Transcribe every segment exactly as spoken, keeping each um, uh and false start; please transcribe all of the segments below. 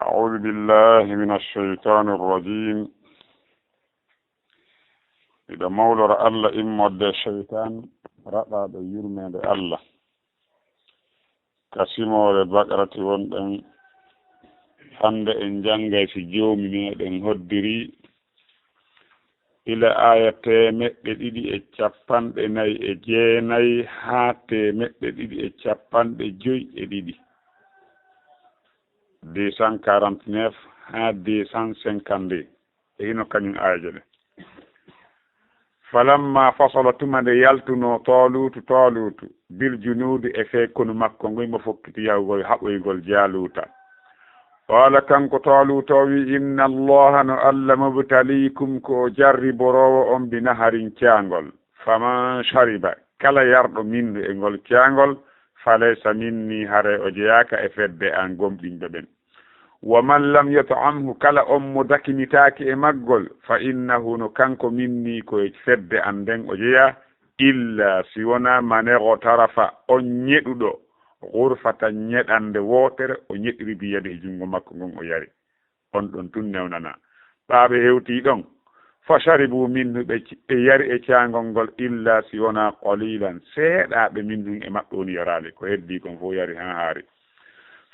أعوذ بالله من الشيطان الرجيم. Miɗo mawlora Allah immorde e seytaan, raɓaaɗo yurmeende Allah. Ka simoore Baqarati wonɗen, hannde en janngay si Joomi meɗen hoddiri ila aaya teemeɗɗe ɗiɗi e cappanɗe nayi e jeenayi haa teemeɗɗe ɗiɗi e cappanɗe joy e ɗiɗi, deux cent quarante-neuf haa deux cent cinquante-deux. E hino kañum aayeeje ɗen. Falamma fasala, tuma nde yaltunoo Taaluutu, Taaluutu, bil junuudi, e fee konu makko ngun, mo fokkiti yahugol haɓoygol Jaaluuta. Qaala, kanko Taaluuta o wi'i, inna Allaha, no Allah, mubtaliikum, ko o jarriboroowo on, bi naharin, caangol. Faman shariba, kala yarɗo minnu e ngol caangol, falaysa minni, haray o jeyaaka e fedde an gomɗinɓe ɓen. Wa man lam yut'amhu, kala on mo dakinitaaki e maggol, fa innahu, no kanko minni, ko e fedde an nden o jeyaa, illa si wonaa man ightarafa, on ñeɗuɗo, ghurfatan, ñeɗannde wootere, o ñeɗiri bi yadihi, junngo makko ngon o yari. On ɗon tun newnanaa. Ɓaa ɓe hewtii ɗon, fa sharibu minhu, ɓe c-, ɓe yari e caangol ngol, illa si wonaa qalilan, seeɗaaɓe minhum e maɓɓe woni yaraali, ko heddii kon fof yari haa haari.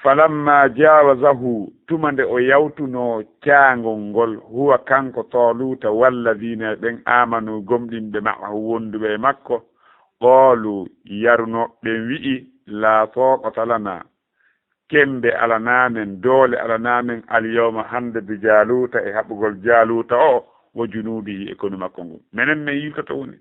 Falamma jaawazahu, tuma nde o yawtunoo caangol ngol, huwa, kanko Taaluuta, walladina, e ɓen, aamanu, gomɗinɓe, ma'ahu, wonduɓe e makko, qaalu, yarunooɓe ɓen wi'i, laa taaqata lana, kembe alanaa men, doole alanaa men, alyawma, hannde, bi Jaaluuta, e haɓugol Jaaluuta o, wa junuudihi, e konu makko ngun. Menen men yiltoto woni.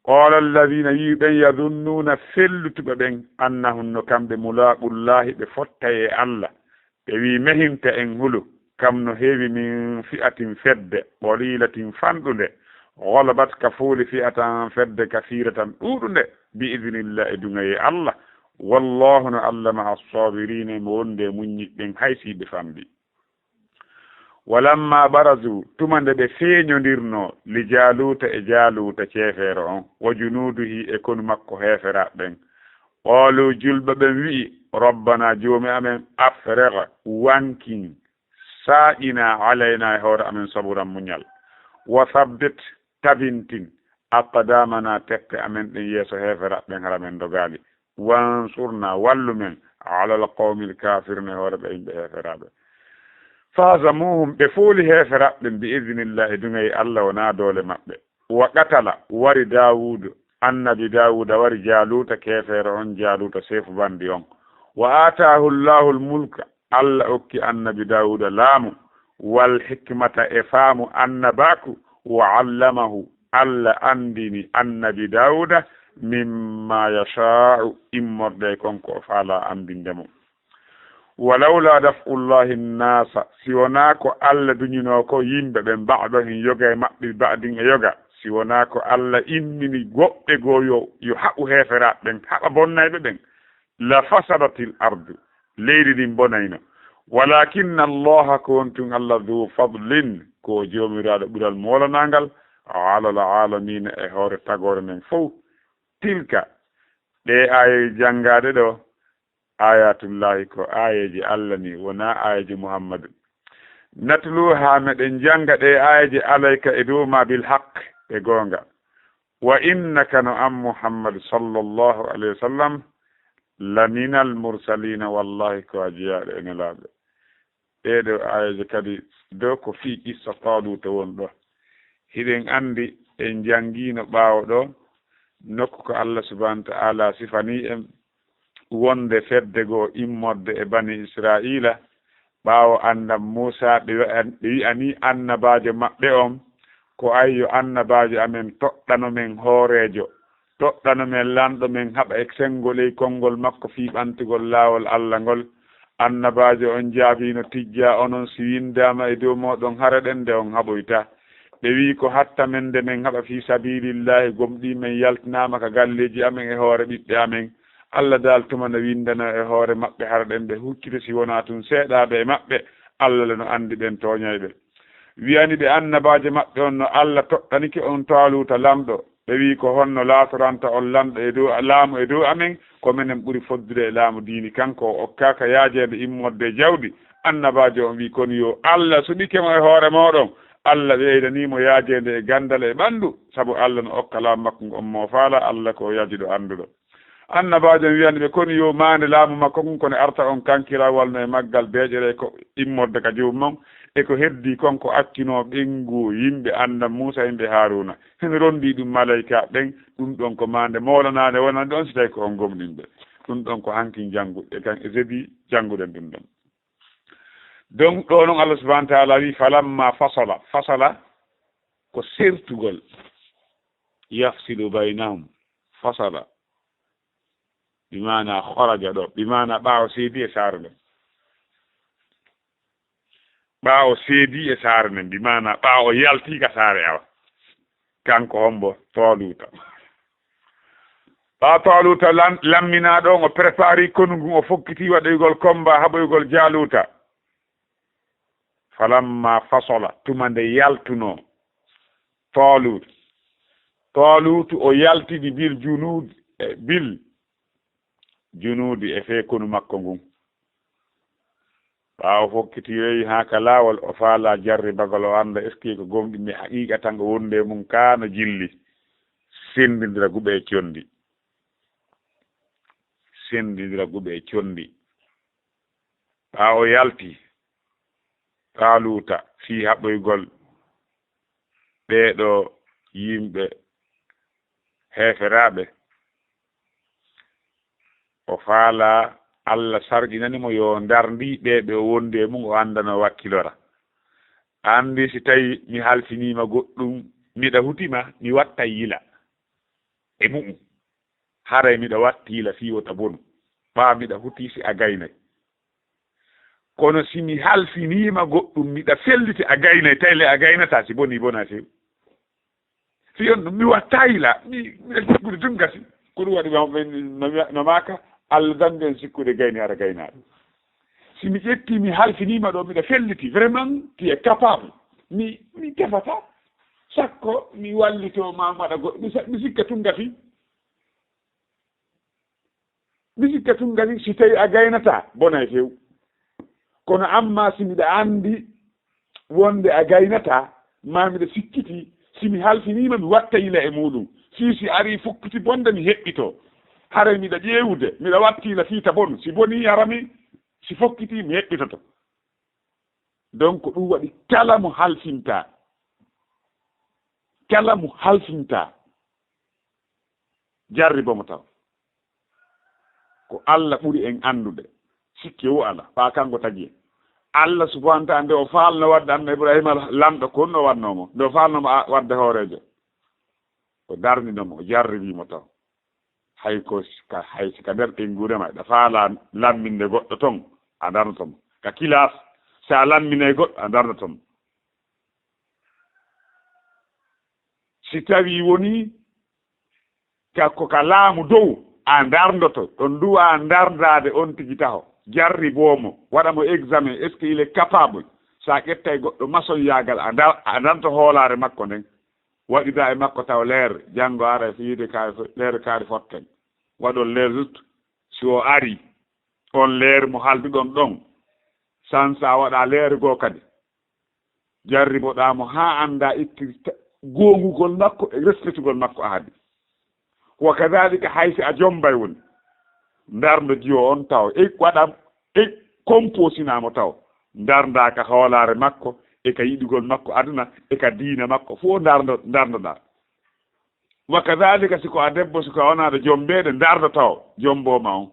Qaala alladina, wi'i ɓen, yadunnuuna, fellutuɓe ɓen, annahum, no kamɓe, mulaaqullahi, ɓe fottay e Allah. Ɓe wi'i, mehinta en hulu, kam no heewi min fi'atin, fedde, qalilatin, fanɗunde, ghalabat, ka fooli, fi'atan, fedde, kasiiratan, ɗuuɗunde, bi idnillah, e duŋayee Allah. Wallahu, no Allah, ma'a sabirina, mo wonde e muññiɓe ɓen, hay si ɓe famɗi. Walamma barazu, tuma nde ɓe feeñondirnoo, li Jaaluuta, e Jaaluuta ceefeero on, wa junuudihi, e konu makko heeferaaɓe ɓen, qaalu, julɓe ɓen wi'i, rabbana, Joomi amen, afrigh, wankin, saaƴinaa, alaynaa, e hoore amen, saburan, muñal, wa thabbit, tabintin, aqdaamana, teppe amen ɗen yeeso heeferaaɓe ɓen, hara men dogaali, wansurna, wallu men, alal qawmil kaafirina, e hoore ɓe yimɓe heeferaaɓe. Fahazamuhum, ɓe fooli heeferaaɓe ɓen, bi idnillah, e duŋayee Allah, wonaa doole maɓɓe. Wa qatala, wari Daawuudu, annabi Daawuuda wari Jaaluuta, keefeero on, Jaaluuta, seefu bandi on. Wa aataahu Llaahu l-mulka, Allah okki annabi Daawuuda laamu, wal hikmata, e faamu annabaaku, wa allamahu, Allah anndini annabi Daawuuda, mimma yashaa'u, immorde e kon ko o faalaa anndinde mo. Walawla daf'ullahi nnaasa, si wonaa ko Allah duñinoo ko yimɓe ɓen, ba'dahum, yoga e maɓɓe, bi ba'din, e yoga, si wonaa ko Allah immini woɓɓe goo yo, yo haɓu heeferaaɓe ɓen, haɓa bonnayɓe ɓen, la fasadatil ardu, leydi ndin bonayno. Walakinna Allaha, ko on tun Allah, dhu fadlin, ko o Joomiraaɗo ɓural moolanaangal, alal aalamiina, e hoore tagoore nden fow. Tilka, ɗee aaye janngaaɗe ɗoo, ayatullahi, ko aayeeje Allah ni, wonaa aayeeje Muhammadu. Natluha, meɗen jannga ɗee aayeeje, alayka, e dow maa, bil haqq, e goonga. Wa innaka, no an Muhammadu sallallahu alayhi wa sallam, laminal mursalina, wallahi ko a jeyaaɗo e nelaaɓe. Ɗee ɗoo aayeeje kadi, dow ko fii qissa Taaluuta woni ɗoo. Hiɗen anndi, en janngiino ɓaawo ɗoo, nokku ko Allah subhanahu wa ta'ala sifanii en, wonde fedde goo immorde e Bani Israa'iila, ɓaawo annabi Muusaa, ɓe wi'a-, ɓe wi'anii annabaajo maɓɓe on, ko ayyo annabaajo amen toɗɗano men hooreejo, toɗɗano men lanɗo men haɓa e senngol e konngol makko fii ɓantugol laawol Allah ngol. Annabaajo on jaabiino, tijjaa onon si winndaama e dow mooɗon hara ɗen nde on haɓoyta. Ɓe wi'i, ko hatta men nde men haɓa fii sabiilillaahi, gomɗii men yaltinaama ka galleeji amen e hoore ɓiɓɓe amen. Allah daal tuma no winndanoo e hoore maɓɓe hara ɗen ɓe huccita, si wonaa tun seeɗaaɓe e maɓɓe, Allah le no anndi ɓen tooñayɓe. Wi'ani ɓe annabaajo maɓɓe on no Allah toɗɗanike on Taaluuta lanɗo. Ɓe wi'i, ko honno laatoranta on lanɗo e dow, laamu e dow amen? Ko menen ɓuri foddude e laamu diini. Kanko o okkaaka yaajeende immorde e jawdi, Annabaajo on wi'i, "Kono yo Allah suɓike mo e hoore mooɗon, Allah ɓeydanii mo yaajeende e ganndal e ɓanndu, sabu Allah no okka laamu makko ngu on mo faala, Allah ko yaajuɗo annduɗo." Annabaajo on wi'ani ɓe, "Kono yo maande laamu makko ngun, kono arta on kankirawal no e maggal deeƴere ko immorde ka joomum on, e ko heddii kon ko accunoo ɓeyngu yimɓe anndam Muusa, yimɓe Haaruuna. Hino ronndii ɗum malayka ɓen, ɗum ɗon ko maande moolanaande wonande on, si tawii ko on gomɗinɓe." Ɗum ɗon ko hankin janngu-, e kan, e jeudi jannguɗen ɗum ɗon. Donc, ɗo non Allah subhanahu wa ta'ala wi, "Falamma fasala." Fasala ko sertugol. Yafsilu baynahum. Fasala. Bi maana kharaja ɗo. Bi maana ɓaawo seedi e saare nden. Ɓaawo seedi e saare nden. Bi maana ɓaawo yalti ka saare awa. Kanko hombo? Taaluuta. Ɓaawo Taaluuta lan-, lamminaaɗo on, o prépari konu ngun, o fokkiti waɗoygol komba, haɓoygol Jaaluuta. Falamma fasola, tuma nde yaltunoo Taaluutu. Taaluutu o yaltidi bil junuud, e bil junuudi e fee konu makko ngun. Ɓaawo fokkitireyi haa ka laawol, o faalaa jarribagol, o annda est-ce que ko gomɗinɓe haqiiqa tan o wondi e mum kaa no jilli. Senndindira guɓe e conndi. Senndindira guɓe e conndi. Ɓaawo yalti Taaluuta fii haɓoygol ɓee ɗoo yimɓe heeferaaɓe, o faalaa Allah sarƴinani mo yo ndarndi ɓee ɓe o wondi e mum, o annda no wakkilora. Anndi si tawi mi halfiniima goɗɗum, miɗa hutima, mi watta yila e mu'um. Haray miɗa watti yila fii wota bonu. Ɓaa miɗa huti si a gaynay. Kono si mi halfiniima goɗɗum, miɗa felliti a gaynay, tawi le a gaynataa, si bonii, bonaa few. Si on ɗum, mi wattayi la, mi, miɗa sikkude tun gasi. Ko ɗum waɗi ma, ma, ma, ma maaka, Allah dande en sikkude gayni hara gaynaaɗo. Si mi ƴetti, mi halfiniima ɗo, miɗa felliti, vraiment, tu es capable. Mi, mi tefata, sakko mi wallito ma, mi waɗa go-, mi sa-, mi sikka tun gasi. Mi sikka tun gasi, si tawi a gaynataa, bonay few. Kono amma si miɗa anndi wonde a gaynataa, ma miɗa sikkiti, si mi halfiniima, mi watta yila e muuɗum. Fii si arii fukkiti bonde, mi heɓɓitoo. Haray miɗa ƴeewude, miɗa watti yila fii ta bonu. Si bonii, hara mi, si fokkiti, mi heɓɓitoto. Donc, ɗum waɗi kala mo halfintaa, kala mo halfintaa, jarribo mo taw. Ko Allah ɓuri en anndude, sikke wo alaa, ɓaa kanko tagi en. Allah subhanahu wa ta'ala, nde o faalno waɗde Annabi Ibrahima lanɗo, ko honno waɗnoo mo? Nde o faalno mo a-, waɗde hooreejo, o darnino mo, o jarribii mo taw. Hay ko si ka, hay si ka nder ɓeynguure ma, ɗa faalaa lamminde goɗɗo ton, a darnoto mo. Ka kilaas, si a lamminay goɗɗo, a darnoto mo. Si tawii wonii ka, ko ka laamu dow, a darndoto, ɗon duwaa darndaade on tigi taho, jarriboo mo, waɗa mo examen, est-ce que il est capable? Si a ƴettay goɗɗo masoyaagal, a dar-, a darnto hoolaare makko nden, waɗidaa e makko taw leer, janngo ara e fiyude kaari fo-, leer kaari fotten, waɗon leer lut, si o arii, on leer mo haalduɗon ɗon, sansa waɗa leer goo kadi. Jarriboɗaa mo haa anndaa ittiri ta-, goongugol makko e respetugol makko aadi. Wa kadaalika, hay si a jommbay woni, ndarndo jiwo on taw, e waɗa, e komposinaa mo taw, ndarndaa ka hoolaare makko, e ka yiɗugol makko aduna, e ka diina makko, fof ndarndo-, ndarndoɗaa. Wa kadaalika, si ko a debbo, si ko a wonaaɗo jommbeede, ndarndo taw, jommboo ma on.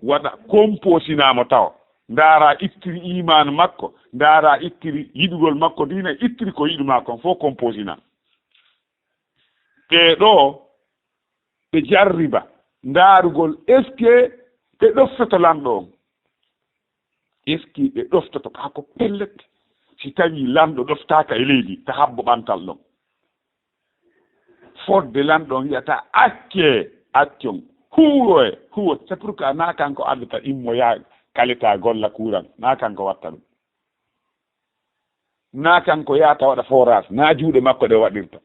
Waɗa komposina mo taw. Ndaara ittiri iimaanu makko, ndaara ittiri yiɗugol makko diina, ittiri ko yiɗu makko, fof komposina. Ɓee ɗoo, ɓe jarriba ndaarugol, est-ce que ɓe ɗoftoto lanɗo on? Est-ce que ɓe ɗoftoto? Kaa ko pellet, si tawii lanɗo ɗoftaaka e leydi, ta habbo ɓantal ɗon. Fodde lanɗo on wi'ata, "Accee, accon, huuroye, huuroye." C'est pourquoi naa kanko addata immo yaa kaleta golla kuuran, naa kanko watta ɗum. Naa kanko yaata waɗa forage, naa juuɗe makko ɗe waɗirta.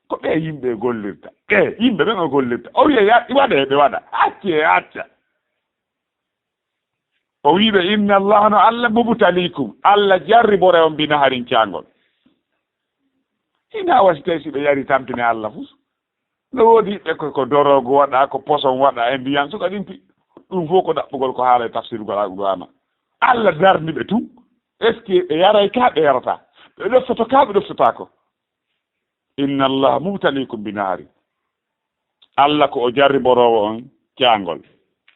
Ko ɓe yimɓe gollirta. Ɓe yimɓe ɓen o gollirta. O wi'a, "Ya-, waɗe," ɓe waɗa. "Accee," acca. O wi'i ɓe, "Inna Allah, no Allah, mubtalikum, Allah jarribore on bi naharin caangol." Hina wasi tawi si ɓe yari tampine Allah fus. No woodi yiɓɓe ko, ko dorogu waɗa, ko poson waɗa e ndiyan, suka ɗin pi-, ɗum fof ko ɗaɓɓugol ko haala e tafsirugol Alqur'aana. Allah darni ɓe tun. Est-ce que ɓe yaray ka ɓe yarata? Ɓe ɗoftoto ka ɓe ɗoftotaako? Inna Allah mubtalikum bi nahari. Allah ko o jarriboroowo on caangol.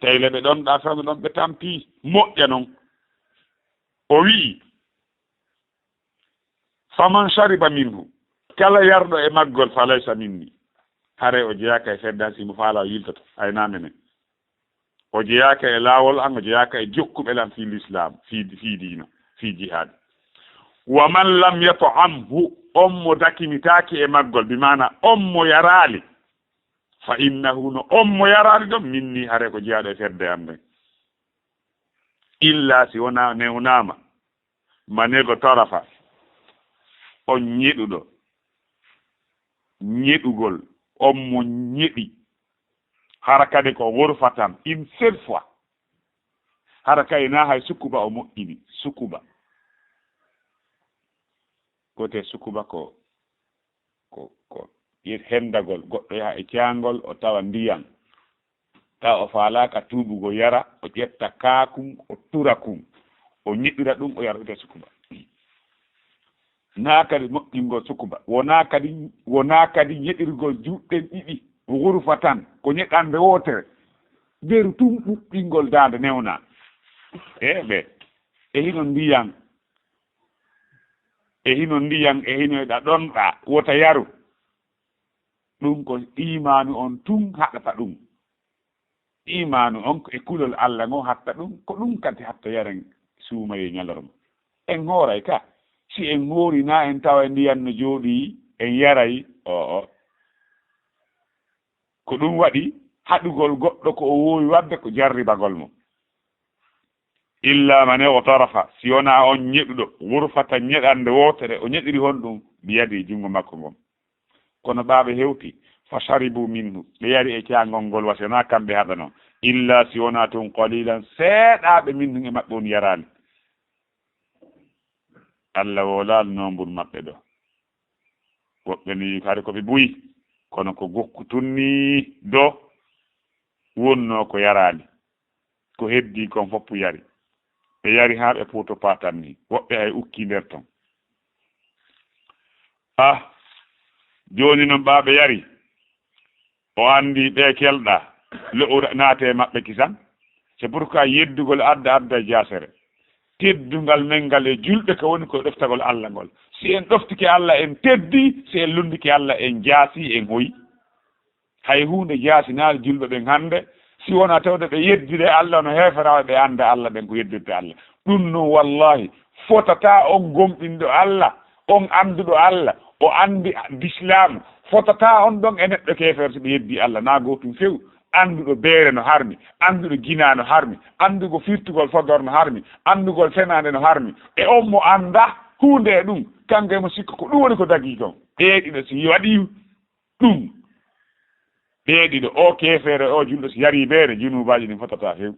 Tawi le ɓe ɗon ɗa fewndo ɗon ɓe tampi moƴƴa non. O wi'i, "Faman shariba minhu, kala yarɗo e maggol, fa laysa minni." Hare o jeyaaka e fedda si mo faala o yiltoto. Ay na menen. O jeyaaka e laawol an, o jeyaaka e jokkuɓe lan fii lislaam, fii, fii diina, fii jihaad. "Wa man lam yat'amhu", on mo dakimitaaki e maggol, bi maana on mo yaraali, "fa innahu", no on mo yaraali ɗon, "minni", hare ko jeyaaɗo e fedde an nden. "Illa", si wonaa newnaama, "man iqtarafa", on ñeɗuɗo, ñeɗugol, on mo ñeɗi, hara kadi ko ghurfatan, une seule fois, hara kadi na hay sukuba o moƴƴini, sukuba. Ko te sukuba ko, ko, ko hendagol, goɗɗo yaha e caangol, o tawa ndiyan. Tawa o faalaaka tuubugo yara, o ƴetta kaakun, o tura kun, o ñeɗira ɗum, o yara, wiyete sukuba. Naa kadi moƴƴingol sukuba, wonaa kadi, wonaa kadi ñeɗirgol juuɗɗen ɗiɗi, ghurfatan, ko ñeɗande wootere, beru tun ɓuɓɓingol daande newnaa. E ɓe, e hino ndiyan, e hino ndiyan, e hino e ɗa ɗon ɗa, wota yaru. Ɗum ko iimaanu on tun haɗata ɗum. Iimaanu on ko e kulol Alla ngo hatta ɗum, ko ɗum kadi hatta yaren suumayee ñalorma. En hooray ka, si en hoori na en tawa ndiyan no jooɗii, en yaray, o, o. Ko ɗum waɗi haɗugol goɗɗo ko o woowi waɗde ko jarribagol mo. Illa man iqtarafa, si wonaa on ñeɗuɗo, ghurfatan, ñeɗande wootere, o ñeɗiri honɗum? Biyadi, junngo makko ngon. Kono ɓaaɓe hewti, fa sharibu minhu, ɓe yari e caangol ngol, wa si wonaa kamɓe haɗano, illa si wonaa tun qalilan, seeɗaaɓe minhum e maɓɓe on yaraali. Alla woolaali nombur maɓɓe ɗo. Woɓɓe ni hari ko ɓe buy, kono ko gokku tun ni do wonnoo ko yaraali. Ko heddii kon fof yari. Ɓe yari haa ɓe puuto paatan ni. Woɓɓe hay ukkii nder ton. Ah, jooni non ɓaaɓe yari. O anndi ɓe kelɗa, lo'u naate e maɓɓe kisan. C'est pourquoi yeddugol adda, adda jaasere. Teddungal men ngal e julɓe ko woni ko ɗoftagol Alla ngol. Si en ɗoftike Alla, en teddi, si en lunndike Alla, en jaasi, en hoyi. Hay huunde jaasinaali julɓe ɓen hannde, si wonaa tawde ɓe yeddire Alla no heeferaaɓe ɓe annda Alla ɓen ko yeddirta Alla. Ɗum non, wallahi, fotataa on gomɗinɗo Alla, on annduɗo Alla, o anndi lislaamu. Fotataa on ɗon e neɗɗo keefeero si ɓe yeddii Alla, naa gootum few. Annduɗo beere no harmi, annduɗo jinaa no harmi, anndugo firtugol fodor no harmi, anndugol fenaande no harmi. E on mo annda huunde e ɗum, kanko e mo sikka ko ɗum woni ko dagii kon. Ɓee ɗiɗo si waɗii ɗum, ɓee ɗiɗo, o keefeero e o julɗo, si yarii beere, junuubaaji ɗin fotataa few.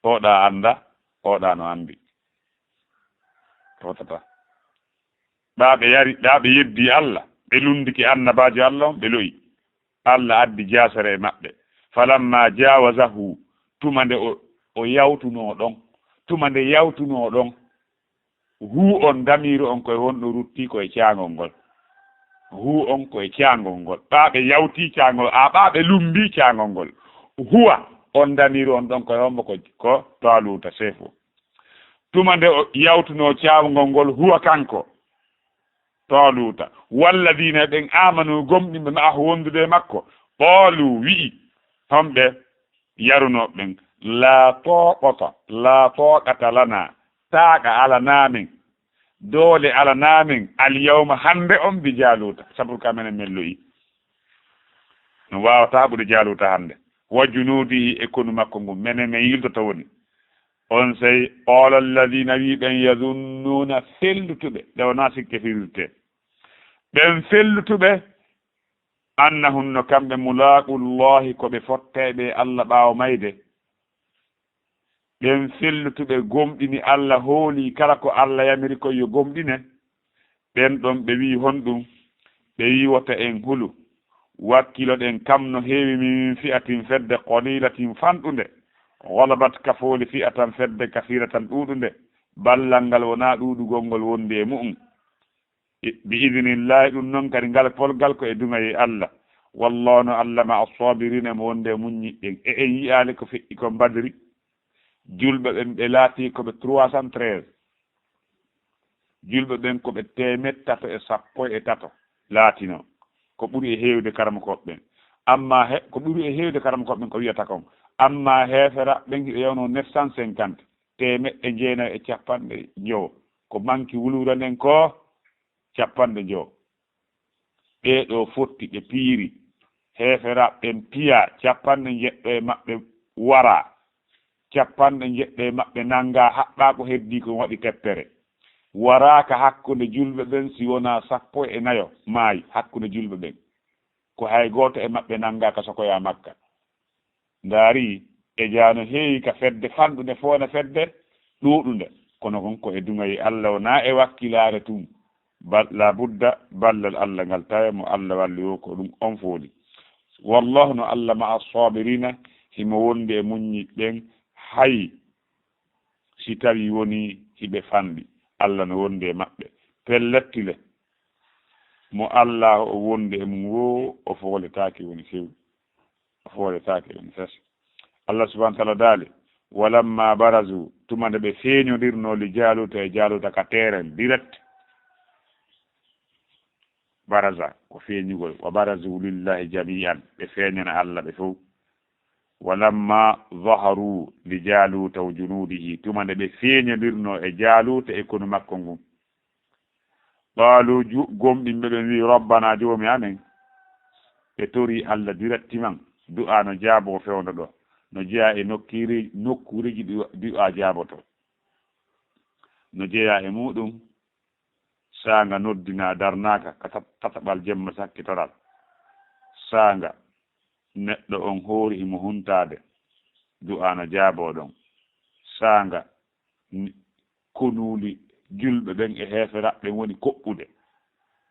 Oɗa annda, oɗa no anndi. Fotataa. Ɗa ɓe yari, ɗa ɓe yeddii Alla, ɓe lunndike annabaajo Alla on, ɓe lo'i. Alla addi jaasere e maɓɓe. Falamma jaawazahu, tuma nde o, o yawtunoo ɗon, tuma nde yawtunoo ɗon, Huu on, damiiru on, ko e honɗum ruttii? Ko e caangol ngol. Huu on, ko e caangol ngol. Ɓaa ɓe yawtii caangol, a ɓaa ɓe lummbii caangol ngol. Huwa on, damiiru on ɗon, ko e hombo? Ko, ko Taaluuta, seefu. Tuma nde o yawtunoo caangol ngol, huwa kanko, Taaluuta, walladiina, ɓen aamanu, gomɗinɓe, ma'ahu, wondude e makko, qaaluu, wi'i, homɓe? Yarunooɓe ɓen, laa tooqata, laa tooqata lanaa, taaqa alanaa men, doole alanaa men, alyawma, hannde on, bi Jaaluuta, sabu ka menen men lo'i. No waawataa ɓuuɗe Jaaluuta hannde. Wa junuudihi, e konu makko ngun, menen men yiltoto woni. Onsay, qaala alladiina, wi'i ɓen, yazunnuuna, fellutuɓe, ɓe wonaa sikke firirtee. Ɓen fellutuɓe, annahum, no kamɓe, mulaaqullaahi, ko ɓe fottayɓe e Alla ɓaawo mayde. Ɓen fellutuɓe gomɗini Alla, hoolii kala ko Alla yamiri kon yo gomɗine, ɓen ɗon ɓe wi'i honɗun? Ɓe wi'i, wota en hulu, wakkiloɗen kam no heewi min fi'atin fedde qalilatin fanɗunde, ghalabat ka fooli fi'atan fedde kasiratan ɗuuɗunde, ballal ngal wonaa ɗuuɗugol ngol wondi e mu'un. Bi idnillahi, ɗun non kadi ngal polgal ko e duŋayee Alla. Wallahu no Alla ma'a sabirina, mo wonde e muññiɓɓen. E en yi'aali ko feƴƴi kon Badri? Julɓe ɓen ɓe laatii ko ɓe trois cent treize. Julɓe ɓen ko ɓe teemeɗɗe tato e sappo e tato laatinoo. Ko ɓuri e heewde karamokooɓe ɓen. Amma he, ko ɓuri e heewde karamokooɓe ɓen ko wi'ata kon. Amma heeferaaɓe ɓen hiɓe yawnoo neuf cent cinquante, teemeɗɗe jeenayo e cappanɗe njowo. Ko manki wuluure nden ko cappanɗe njowo. Ɓee ɗoo fotti, ɓe piyiri. Heeferaaɓe ɓen piyaa, cappanɗe njeɗɗo e maɓɓe waraa. Cappanɗe njeɗɗo e maɓɓe nanngaa, haɓɓaa ko heddii kon waɗi teppere. Waraaka hakkunde julɓe ɓen si wonaa sappo e nayo maayi hakkunde julɓe ɓen. Ko hay gooto e maɓɓe nanngaaka sokoyaa Makka. Ndaari, e jaano heewi ka fedde fanɗunde foona fedde ɗuuɗunde. Kono kon ko e duŋayee Alla wonaa e wakkilaare tun. Bal, la budda, ballal Alla ngal tawe mo Alla walli wo ko ɗun on fooli. Wallahu no Alla ma'a sabirina, himo wondi e muññiɓɓe ɓen, hay si tawi woni hiɓe fanɗi, Alla no wondi e maɓɓe. Pellet tile, mo Alla o wondi e mun wo, o fooletaake woni fewndo. O fooletaake woni fes. Allah subhanahu wa ta'ala daali, walamma barazu, tuma nde ɓe feeñondirnoo li Jaaluuta e Jaaluuta ka teeren direct. Baraza ko feeñugol, wa barazu lillahi jami'an, ɓe feeñana Alla ɓe fow. Walamma zaharu li Jaaluuta wa junuudihi, tuma nde ɓe feeñondirnoo e Jaaluuta e konu makko ngun. Qaalu, ju-, gomɗinɓe ɓen wi'i, rabbana, joomi amen. Ɓe torii Alla directement, du'a no jaaboo fewndo ɗoo. No jeyaa e nokkiire-, nokkuureeji du'a, du'a jaabotoo. No jeyaa e muuɗum, saanga noddinaa darnaaka ka tat-, tataɓal jemma sakkitoral. Saanga neɗɗo on hoori himo huntaade, du'a no jaaboo ɗon. Saanga ni-, konuuli julɓe ɓen e heeferaaɓe ɓen woni koɓɓude.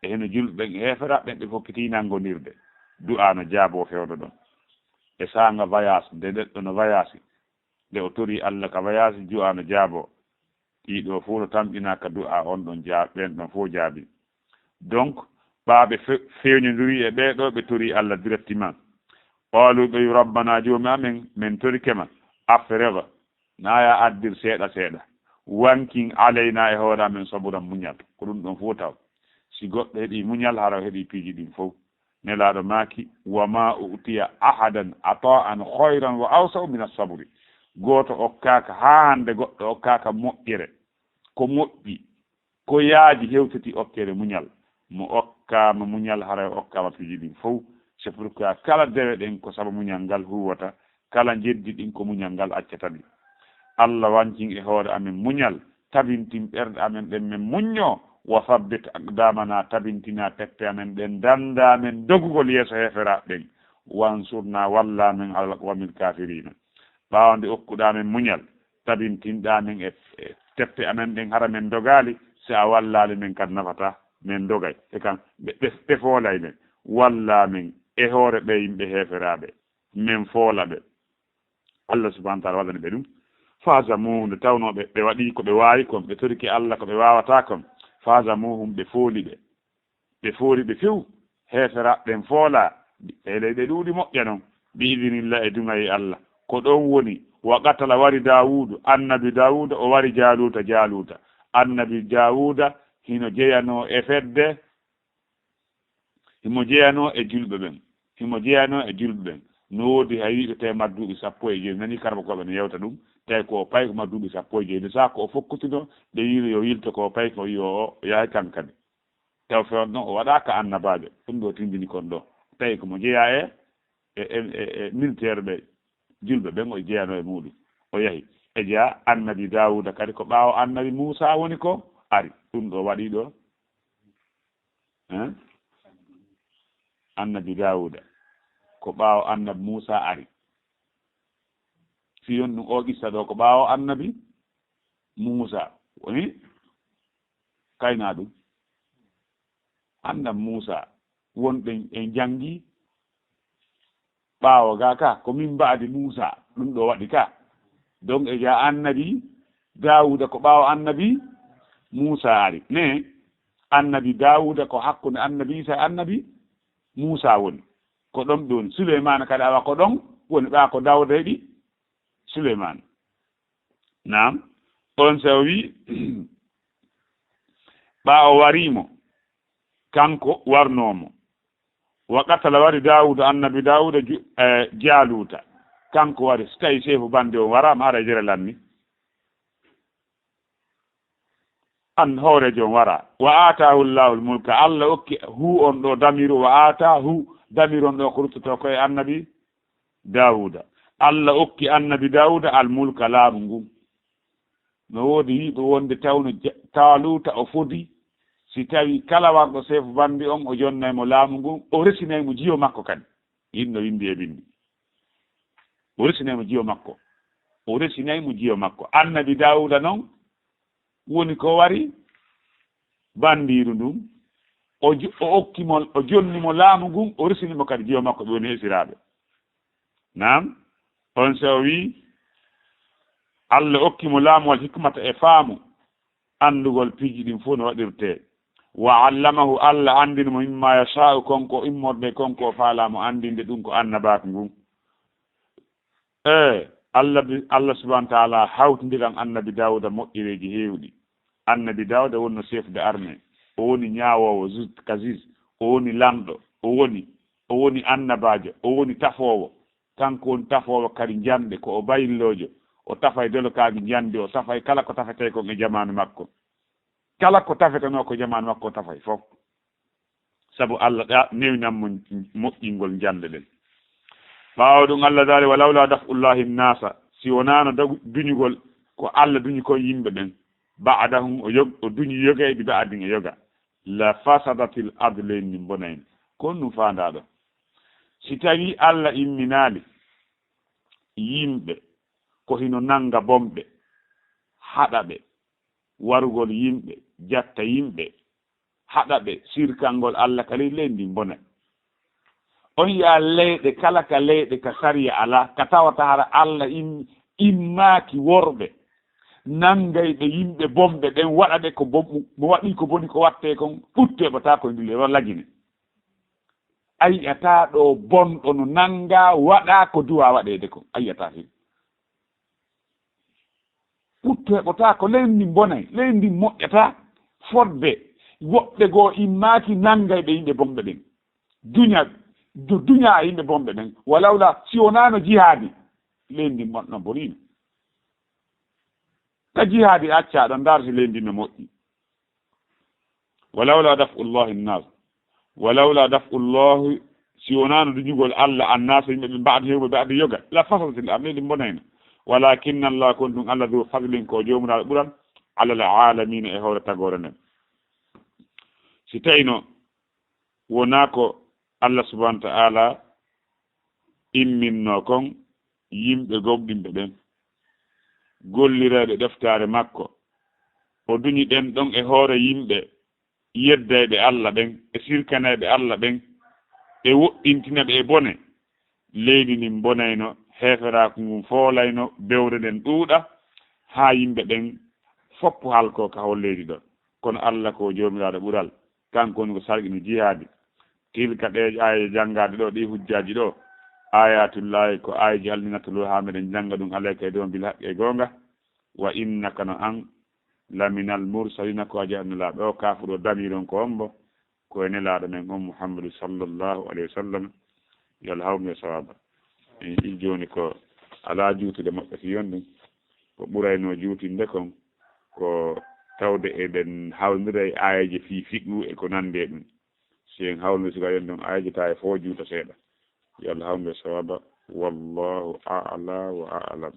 E hino julɓe ɓen e heeferaaɓe ɓen ɓe fokkiti nanngondirde, du'a no jaaboo fewndo ɗon. E saanga voyage, nde neɗɗo no voyage, nde o torii Alla ka voyage, du'a no jaaboo. Ɗii ɗoo fow no tamƴinaa ka du'a on ɗon jaa-, ɓen ɗon fow jaabii. Donc, ɓaa ɓe fe-, feeñondirii e ɓee ɗoo, ɓe torii Alla directement. Qaalu, ɓe wi'i, rabbana, joomi amen, men torike ma, afrigh, na ya addir seeɗa seeɗa, wankin alaynaa e hoore amen sabran muñal. Ko ɗum ɗon fow taw. Si goɗɗo heɓii muñal, hara o heɓii piiji ɗin fow. Nelaaɗo maaki, wa ma u'tiya ahadan ata'an khayran wa awsa'u min as-sabri. Gooto okkaaka, haa hannde goɗɗo okkaaka moƴƴere, ko moƴƴi, ko yaaji hewtiti okkere muñal. Mo okkaama muñal, haray o okkaama piiji ɗin fow. C'est pourquoi kala dewe ɗen ko sabu muñal ngal huuwata, kala jeddi ɗin ko muñal ngal accata ɗi. Alla wancin e hoore amen muñal, tabintin ɓerɗe amen ɗen men muññoo, wa sabbit aqdamana, tabintina teppe amen ɗen, danda men dogugol yeeso heeferaaɓe ɓen, wansurna, walla men, alal qawmil kafirina. Ɓaawo nde okkuɗaa men muñal, tabintinɗaa men e, e teppe amen ɗen, hara men dogaali, si a wallaali men kadi nafataa, men dogay. E kan, ɓe, ɓe, ɓe foolay men, wallaa men e hoore ɓee yimɓe heeferaaɓe, men foola ɓe. Allah subhanahu wa ta'ala waɗani ɓe ɗum. Fahazamuhum, nde tawnoo ɓe, ɓe waɗii ko ɓe waawi kon, ɓe torike Allah ko ɓe waawataa kon. Fahazamuhum, ɓe fooli ɓe. Ɓe foori ɓe few, heeferaaɓe ɓen foolaa, ɓe, ɓe ɗuuɗi moƴƴa non, bi idinillah, e duŋayee Allah. Ko ɗon woni, wa qatala, wari Daawuudu, annabi Daawuuda, o wari Jaaluuta, Jaaluuta. Annabi Daawuuda hino jeyanoo e fedde, himo jeyanoo e julɓe ɓen, himo jeyanoo e julɓe ɓen. No woodi hay wi'uɓe tawi maa duuɓi sappo e joy, nani karabakooɓe no yewta ɗum, tawi ko o payi ko maa duuɓi sappo e joy. Nde saha ko o fokkutuno, ɓe wi'uno yo yilto ko o payi ko, yo o yahay kan kadi. Taw fewndo o waɗaaka annabaajo. Ɗum ɗo tindini kon ɗo. Tawi ko mo jeyaa e, e, e, e, e militeer ɓe, julɓe ɓen o jeyanoo e muuɗum. O yahi. E jeyaa annabi Daawuda kadi ko ɓaawo annabi Muusaa woni ko ari. Ɗum ɗo waɗi ɗo. Hein? Annabi Daawuda. Ko ɓaawo annabi Muusaa ari. Fiyon ɗum o qissa ɗo ko ɓaawo annabi Muusa woni kayna ɗum. Annabi Muusa wonɗen en janngi ɓaawo ga ka, ko min mbaadi Muusa, ɗum ɗo waɗi ka. Donc, e ja annabi Daawuda ko ɓaawo annabi Muusa ari. Ne, annabi Daawuda ko hakkunde annabi Isa e annabi Muusa woni. Ko ɗon ɓe woni. Suleymaana kadi awa ko ɗon woni, ɓaa ko Daawuda heɓi Suleymaana. Naam, on so o wi, ɓaa o wari mo, kanko warnoo mo. Wa qatala, wari Daawuda, annabi Daawuda, ju-, eh, Jaaluuta. Kanko wari, so tawi seefu bande on waraama, ara jere lanni. An hooreejo on wara. Wa aataahu Llaahu l-mulka. Allah okki hu on ɗo damiru, wa aataahu damiru on ɗo ko ruttoto ko e annabi Daawuda. Allah okki annabi Daawuda al-mulka, laamu ngun. No woodi yiɗo wonde tawno Ja-, Taaluuta o fodi, si tawi kala warɗo seefu bandi on, o jonnay mo laamu ngun, o resinay mo jiyo makko kadi. Yiɗno windi e bindi. O resinay mo jiyo makko. O resinay mo jiyo makko. Annabi Daawuda non woni ko wari bandiiru ndun. O jo-, o okki mo, o jonni mo laamu ngun, o resini mo kadi jiyo makko, ɓe woni esiraaɓe. Naam, on so o wi, Allah okki mo laamu wal hikmata e faamu, anndugol piiji ɗin fof no waɗirtee. Wa allamahu, Allah anndini mo mimma yasha'u, kon ko immorde, kon ko faalaa mo anndinde ɗum ko annabaaku ngun. E, Allah bi-, Allah subhanahu wa ta'ala hawtindiran annabi Daawuda moƴƴereeji heewɗi. Annabi Daawuda wonno chef de armée, o woni ñaawoowo, juge, ka juge, o woni lanɗo, o woni, o woni annabaajo, o woni tafoowo. Kanko woni tafoowo kadi njanɗe, ko o bayilloojo, o tafay dolokaaji njanɗe, o tafay kala ko tafetee kon e jamaanu makko. Kala ko tafetenoo ko jamaanu makko o tafay fof. Sabu Allah ɗa-, newinan mo moƴƴingol njanɗe ɗen. Ɓaawo ɗum Allah daali, "Wa lawla daf'ullahi nnasa", si wonaano dagu-, duñugol ko Allah duñi kon yimɓe ɓen, "ba'dahum", o yog-, o duñi yogay, "bi ba'din", e yoga, "la fasadatil ardu", leydi ndin bonayno. Ko honɗum faandaa ɗo? Si tawii Allah imminaali yimɓe ko hino nannga bomɓe, haɗa ɓe warugol yimɓe, jatta yimɓe, haɗa ɓe sirkangol Allah ka leydi, leydi ndin bona. On yi'a leyɗe kala ka leyɗe ka sariya alaa, ka tawata hara Allah im-, immaaki worɓe nanngayɓe yimɓe bomɓe ɓen, waɗa ɓe ko bon-, mo waɗi ko boni ko wattee kon, ɓuttu heɓataa ko e ndu leydi, lagine. A yi'ataa ɗo bonɗo no nanngaa waɗaa ko duwaa waɗeede kon. A yi'ataa hen. Ɓuttu heɓotaako, leydi ndin bonay, leydi ndin moƴƴataa. Fodde woɓɓe goo immaaki nanngayɓe yimɓe bonɓe ɓen. Duña, du-, duña e yimɓe bonɓe ɓen. Walawla, si wonaano jihaadi, leydi ndin mon-, no boniino. Ka jihaadi accaa ɗon, ndaar si leydi ndin no moƴƴi. Walawla daf'ullahi nnas. Walawla daf'ullahi, si wonaano duñugol Allah annasa yimɓe ɓe ba'di hewɓe ba'di yoga, la fasadatil ard, leydi bonayno. Walakinna Allah, kon ɗum Allah, du fadlin, ko joomiraaɗo ɓural, alal aalamiina, e hoore tagoore nden. Si tawino wonaa ko Allah subhanahu wa ta'ala imminno kon yimɓe gomɗinɓe ɓen, gollireeɓe ɗeftaare makko, o duñi ɓen ɗon e hoore yimɓe yeddayɓe Allah ɓen, e sirkanayɓe Allah ɓen, e woɗɗintina ɓe e bone, leydi ndin bonayno, heeferaaku ngun foolayno, bewre nden ɗuuɗa, haa yimɓe ɓen foppu halkoo ka hoore leydi ɗon. Kono Allah ko Joomiraaɗo ɓural, kanko woni ko sarqini jihaadi. Tilka, ɗee aaye janngaaɗe ɗoo, ɗii hujjaaji ɗoo, ayatullahi, ko aayeeji Allah ɗi nattaloo haa meɗen jannga ɗum, alayka, e dow, bil haqqi, e goonga. Wa innaka, no an, laminal mursalina, ko a jahanno laaɓe. O kaafu ɗo damiron ko ombo, ko e nelaaɗo men on Muhammadu sallallahu alayhi wa sallam, yo Allah hawnu e sawaaba. En ɗin jooni ko alaa juutude moƴƴa fii on ɗum, ko ɓurayno juutinde kon, ko tawde eɗen hawndira e aayeeje fii fiqhu e ko nanndi e ɗum. Si en hawlii, si gaɗen ɗon aayeeje, taa e foo juuta seeɗa. Yo Allah hawnu e sawaaba. Wallahu a'la wa a'lam.